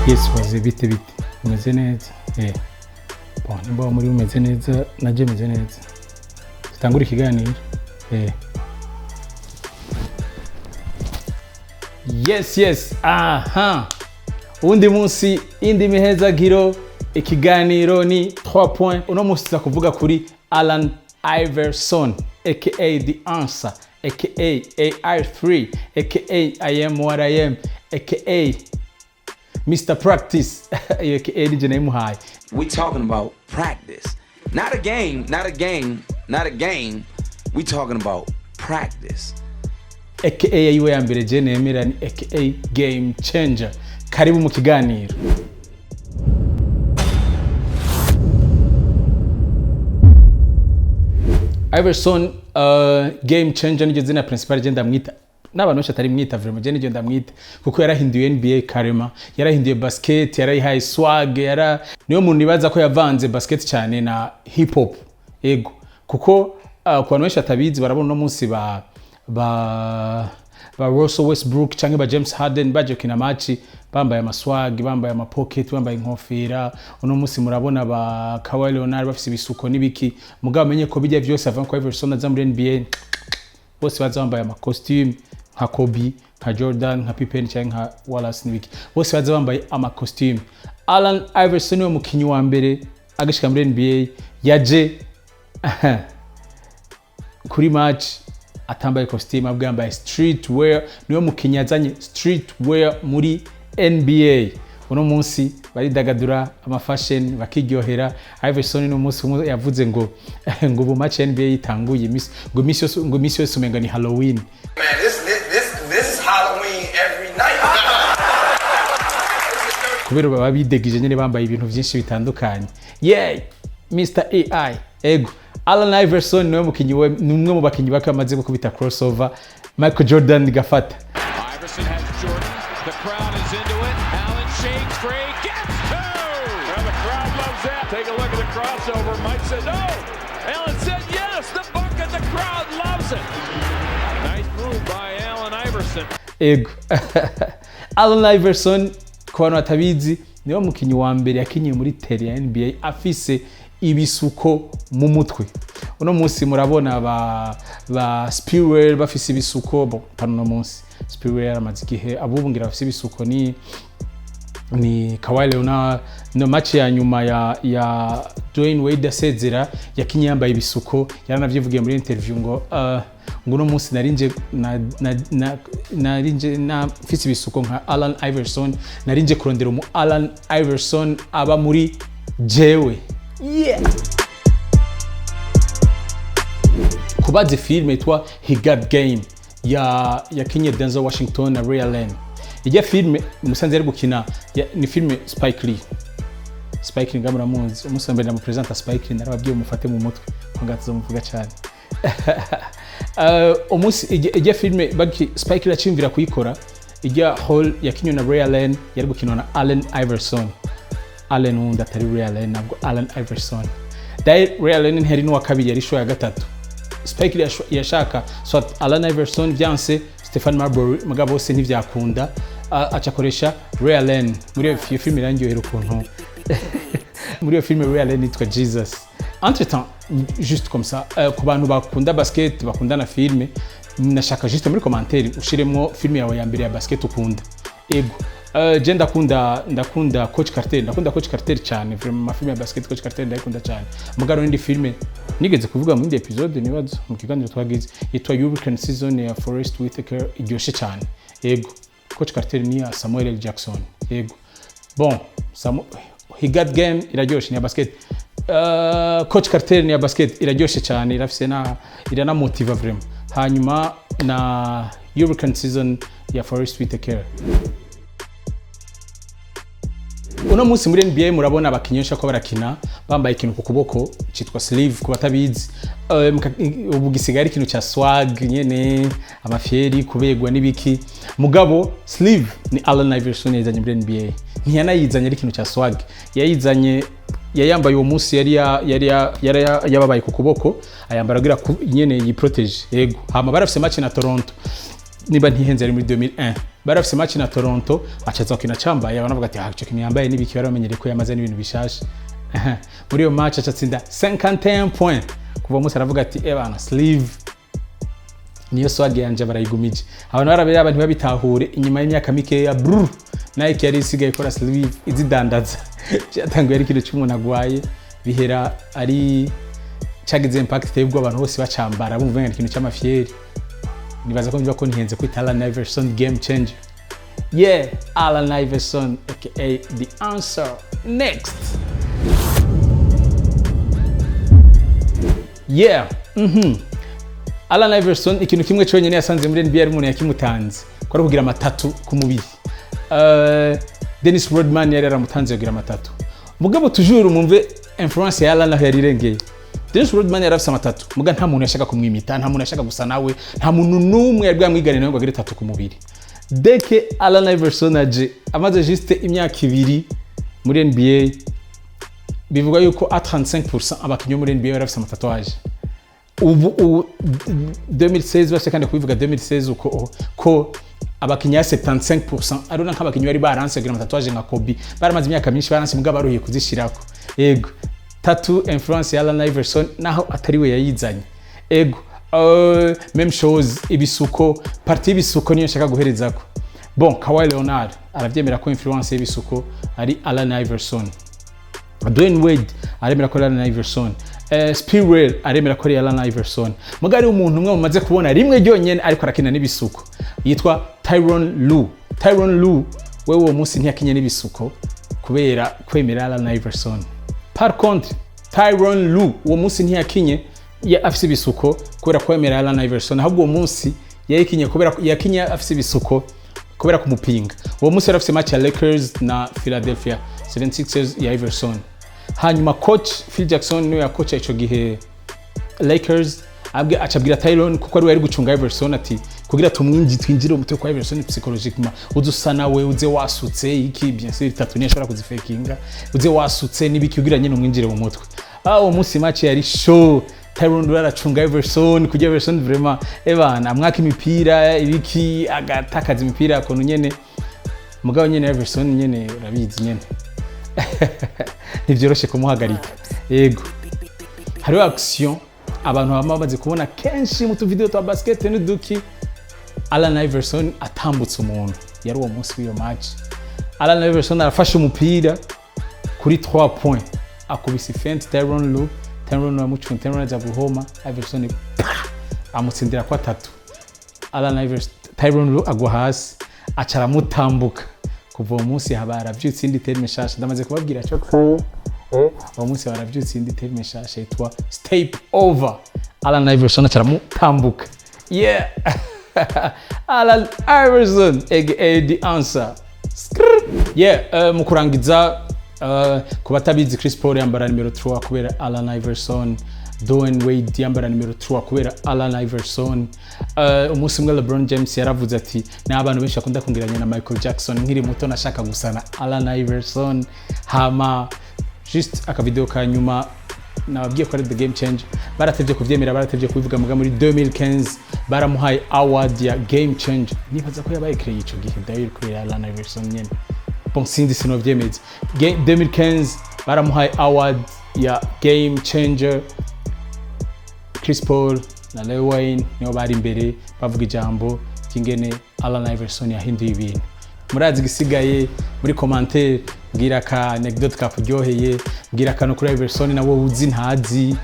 Yes, waze bite bite, umeze neza? Bon, nimba muri umeze neza, naje meze neza. Tutangure ikiganiro. Yes, aha, uwundi munsi, indi mihezagiro. Ikiganiro ni 3 points. Uno munsi tuza kuvuga kuri Allen Iverson, aka The Answer, aka AI3, aka I am what I am, aka Mr Practice. Iyo aka nije nayimuhaye. We talking about practice. Not a game, not a game, not a game. We talking about practice. Aka yiwe ya mbere je nemera ni aka Game Changer. Karibu mu kiganiro. Iverson, Game Changer niryo zina principal je ndamwita, n'abantu benshi atari mwita. Vraiment, je niryo ndamwita kuko yarahinduye NBA karema, yarahinduye basket, yarayihaye swag. Yara niyo muntu nibaza ko yavanze basket cyane na hip hop. Ego, kuko ku bantu benshi batabizi, barabona uno munsi ba Russell Westbrook canke ba James Harden baje gukina match bambaye amaswag, bambaye amapocket, bambaye inkofera. Uno munsi murabona ba Kawhi Leonard bafise ibisuko n'ibiki. Mugabo amenye ko bijya vyose avant ko Iverson aza muri NBA, bose baza bambaye amacostume, nka Kobe, nka Jordan, nka Pippen cyangwa nka Wallace n'ibiki, bose baza bambaye amacostume. Allen Iverson niwe mukinyi wa mbere agashika muri NBA yaje kuri match atambaye costume, ahubwo yambaye street wear. Niwe mukinyi yazanye street wear muri NBA. Uno munsi baridagadura amafashion, bakiryohera. Iverson ni umunsi umwe yavuze ngo ubu match ya NBA itanguye, ngo imisi yose, ngo imisi yose umenga ni Halloween. Man, this is Halloween every night. Kubera baba bidegije nyine, bambaye ibintu byinshi bitandukanye. Yeah, Mr AI. Ego, Allen Iverson niwe mukinyi we, ni umwe mu bakinyi bake bamaze gukubita crossover Michael Jordan gafata. Iverson has Jordan. The crowd is into it. Allen shakes free, gets two. Well, the crowd loves that. Take a look at the crossover. Mike said no. Allen said yes. The bucket. The crowd loves it. Nice move by Allen Iverson. Ego, Allen Iverson, ku bantu batabizi, niwe mukinyi wa mbere yakinyiye muri terrain ya NBA afise ibisuko mu mutwe. Uno munsi murabona ba Sprewell bafise ibisuko. Bon, pano uno munsi Sprewell yaramaze igihe. Abubu ngira bafise ibisuko ni Kawhi Leonard. No match ya nyuma ya Dwayne Wade asezera, yakinye yambaye ibisuko. Yaranavyivugiye muri interview ngo uno munsi narinje narinje na mfise ibisuko nka Allen Iverson, narinje kurondera umu Allen Iverson aba muri jewe. Yeah, kubazi filime yitwa He Got Game ya yakinye Denzel Washington na Ray Allen, ijya filime musanze ari gukina ni filime Spike Lee. Spike Lee ngamuramuzi. Umunsi wa mbere ndamupresenta Spike Lee, narababwiye mufate mu mutwe ko ngatuzomuvuga cyane. Umunsi ijya filime Spike Lee acimvira kuyikora, ijya hall yakinywe na Ray Allen yari gukinwa na Allen Iverson. Allen wundi atari Ray Allen, ntabwo Allen Iverson. Dair Ray Allen ntiyari n'uwa kabiri, yari show ya gatatu. Spike Lee yashaka soit Allen Iverson, byanse Stephen Marbury, mugabo bose ntivyakunda, aca akoresha Ray Allen muri iyo filime. Irangyohera ukuntu muri iyo filime Ray Allen yitwa Jesus. Entre temps, juste comme ça, ku bantu bakunda basket, bakunda na filme, nashaka juste muri commentaire ushiremwo filme yawe ya mbere ya basket ukunda. Ego, je ndakunda Coach Carter, ndakunda Coach Carter cyane. Vraiment, ma filme ya basket, Coach Carter ndayikunda cyane. Mugabo n'indi filme nigeze kuvuga mu yindi episode, nibazo mu kiganiro twagize, yitwa Hurricane Season ya Forest Whitaker, iryoshe cyane. Ego, Coach Carter ni ya Samuel L. Jackson. Ego, bon, He Got Game iraryoshe, ni ya basket. Coach Carter ni ya basket, iraryoshe cyane, irafise na iranamotiva vraiment. Hanyuma na Hurricane Season ya Forest Whitaker. Uno munsi muri NBA murabona abakinyi benshi ko barakina bambaye ikintu ku kuboko cyitwa sleeve. Ku batabizi, ubu gisigaye ari ikintu cya swag nyene, amafyeri, kubegwa n'ibiki. Mugabo sleeve ni Allen Iverson yazanye muri NBA. Ntiyanayizanye ari ikintu cya swag, yayizanye yayambaye uwo munsi yari yababaye ku kuboko, ayambara agira nyene yiprotege. Yego, hama barafise match na Toronto, niba ntihenze ari muri 2001. Bari bafise match na Toronto, acaza gukina cambaye. Abantu bavuga ati: "Ah, ico kintu yambaye n'ibiki?" Bari bamenyereye ko yamaze n'ibintu bishasha. Muri iyo match acatsinda 51 points. Kuva uwo munsi aravuga ati: "Ebana, sleeve niyo swag yanje." Barayigumije, abantu barabiraba ntibabitahure. Inyuma y'imyaka mikeya, brr, Nike yari isigaye ikora sleeve, izidandaza. Byatanguye ari ikintu cy'umuntu agwaye, bihera ari cagize impact iteye ubwoba, abantu bose bacambara, bumva ngo ni ikintu cy'amafyeri. Nibaza ko mbiba ko ntihenze kwita Allen Iverson game changer. Yeah, Allen Iverson, aka The Answer. Next. Yeah. Allen Iverson, ikintu kimwe cyonyine yasanze muri NBA ari umuntu yakimutanze ko ari kugira amatattoo ku mubiri. Dennis Rodman yari yaramutanze kugira amatattoo. Mugabo toujours mumve influence ya Allen aho yari irengeye. Dennis Rodman yari afise amatattoo, muga nta muntu yashaka kumwimita, nta muntu yashaka gusa nawe, nta muntu n'umwe yari bwamwigane nawe ngo agire tattoo ku mubiri. Dès que Allen Iverson aje, amaze juste imyaka 2 muri NBA, bivuga yuko a 35% abakinyi bo muri NBA bari bafise amatatouage. Ubu 2016 bafise kandi kubivuga 2016 uko ko abakinyi ya 75% arona nk'abakinyi bari baranse kugira amatatouage nka Kobe, baramaze imyaka myinshi baranse, mugabo baruhiye kuzishirako. Ego, tattoo influence ya Allen Iverson, naho atari we yayizanye. Ego, même chose ibisuko, partie y'ibisuko niyo nshaka guherezako. Bon, Kawhi Leonard aravyemera ko influence y'ibisuko ari Allen Iverson. Dwayne Wade aremera ko ari Allen Iverson. Sprewell aremera ko ari Allen Iverson. Mugabo ari umuntu umwe mumaze kubona rimwe ryonyene ariko arakina n'ibisuko, yitwa Tyronn Lue. Tyronn Lue wewe uwo munsi ntiyakinye n'ibisuko kubera kwemera Allen Iverson. Par contre, Tyronn Lue uwo munsi ntiyakinye afise ibisuko kubera kwemera Allen Iverson, ahubwo uwo munsi yakinye kubera yakinye afise ibisuko kubera kumupinga. Uwo munsi yari afise match ya Lakers na Philadelphia 76ers ya Iverson. Hanyuma coach Phil Jackson niwe yakocha ico gihe Lakers, abwe acabwira Tyronn, kuko ari we yari gucunga Iverson, ati: "Kugira tumwinji twinjire umutwe kwa Iverson psychologiquement, uze usa nawe, uze wasutse iki." Bien sûr, tattoo ntiyashobora kuzifakinga. Uze wasutse n'ibiki kugira nyine umwinjire mu mutwe. Ah, uwo munsi match yari show. Tyronn Lue aracunga Iverson kugira Iverson vraiment, ebana, amwaka imipira ibiki, agatakaza imipira akuntu nyene. Mugabo nyene Iverson nyene urabizi nyene ntivyoroshe kumuhagarika. Yego, hariho action abantu bama bamaze kubona kenshi mu tuvideo twa basket n'uduki, Allen Iverson atambutse umuntu. Yari uwo munsi w'iyo match, Allen Iverson arafashe umupira kuri 3 points, akubise feinte Tyronn Lue. Tyronn Lue amucunga, Tyronn aja guhoma, Iverson pa, amutsindira kwa tatu. Allen Iverson, Tyronn Lue agwa hasi, aca aramutambuka. Kuva uwo munsi haba haravyutse indi terme nshasha. Ndamaze kubabwira cyo uwo munsi baravyutse indi terme nshasha yitwa step over. Allen Iverson aca aramutambuka. Yeah, Allen Iverson, aka The Answer. Skrrr. Yeah, mu kurangiza, ku batabizi, Chris Paul yambara nimero 3 kubera Allen Iverson. Dwayne Wade yambara nimero 3 kubera Allen Iverson. Umunsi umwe LeBron James yaravuze ati: "Ni abantu benshi bakunda kungeranya na Michael Jackson, nkiri muto nashaka gusa na Allen Iverson." Hama just akavideo ka nyuma, nababwiye ko ari the game changer. Baratevye kuvyemera, baratevye kubivuga, muga muri 2015 baramuhaye award ya game changer. Nibaza ko yabaye créé ico gihe d'ailleurs kubera Allen Iverson nyene. Bon, sindi, sinovyemeza. 2015 baramuhaye award ya game changer. Chris Paul na Lil Wayne nibo bari imbere bavuga ijambo ry'ingene Allen Iverson yahinduye ibintu. Murazi igisigaye, muri commentaire mbwira ka anecdote kakuryoheye, mbwira akantu kuri Iverson nawe uzi ntazi,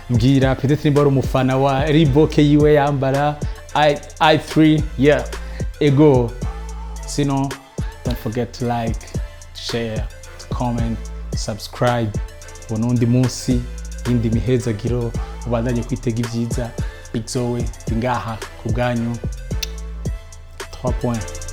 mbwira peut-être nimba wari umufana wa Reebok yiwe yambara I3. Yeah, ego. Sinon, don't forget to like, to share, to comment, subscribe. Ubu n'undi munsi yindi mihezagiro, ubandanye kwitega ibyiza. Big Zoe ndi ngaha ku bwanyu. 3 points.